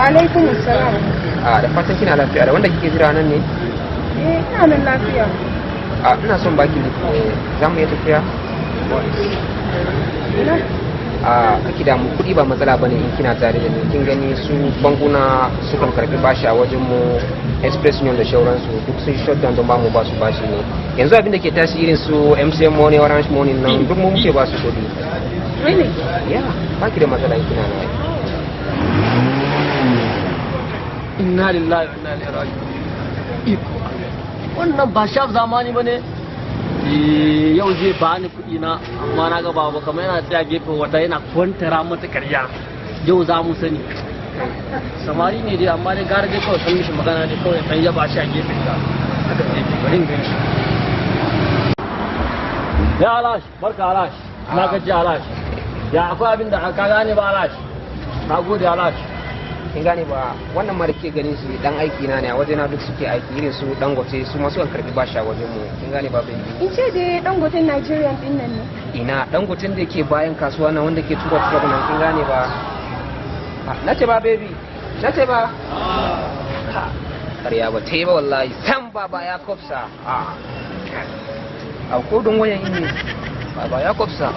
Wa alaikum salam. A da fatan kina lafiya da wanda kike jira nan ne? Eh, ina nan lafiya. A ina son baki lift ne, za mu iya tafiya? Ina? A kake damu, kuɗi ba matsala bane in kina tare da ni. Kin gani su bankuna sukan karbi bashi a wajen mu, Express Union da shauransu duk sun shut down don ba mu ba su bashi ne. Yanzu abin da ke tashi irin su MCN Money, Orange Money nan duk mu muke ba su kuɗi. Really? Ya, baki da matsala in kina nan. Inna lillahi wa inna ilaihi raji'un. Iko Allah. Wannan ba shaf zamani bane. Eh, yau zai bani kuɗi na, amma na ga baba kamar yana tsaya gefen wata yana kwantara mata karya. Yau za mu sani. Samari ne dai, amma dai gara dai kawai san mishi magana dai kawai san yaba shi a gefen ta. Haka ne, bari in gan shi. Ya Alash, barka Alash. Na gaji Alash. Ya akwai abin da ka gane ba Alash. Na gode Alash. Kin gane ba, wannan ma da ke ganin shi dan aiki na ne, a wajena duk suke aiki irin su Dangote, su ma sukan karbi bashi a wajen mu. Kin gane ba baby? In ce dai Dangoten Nigerian din nan ne. Ina Dangoten da yake bayan kasuwa na wanda ke tura truck nan, kin gane ba? Na ce ba baby, na ce ba. Ƙarya ba ta yi ba wallahi, san baba ya kofsa. A ko don wayan ne baba ya kofsa.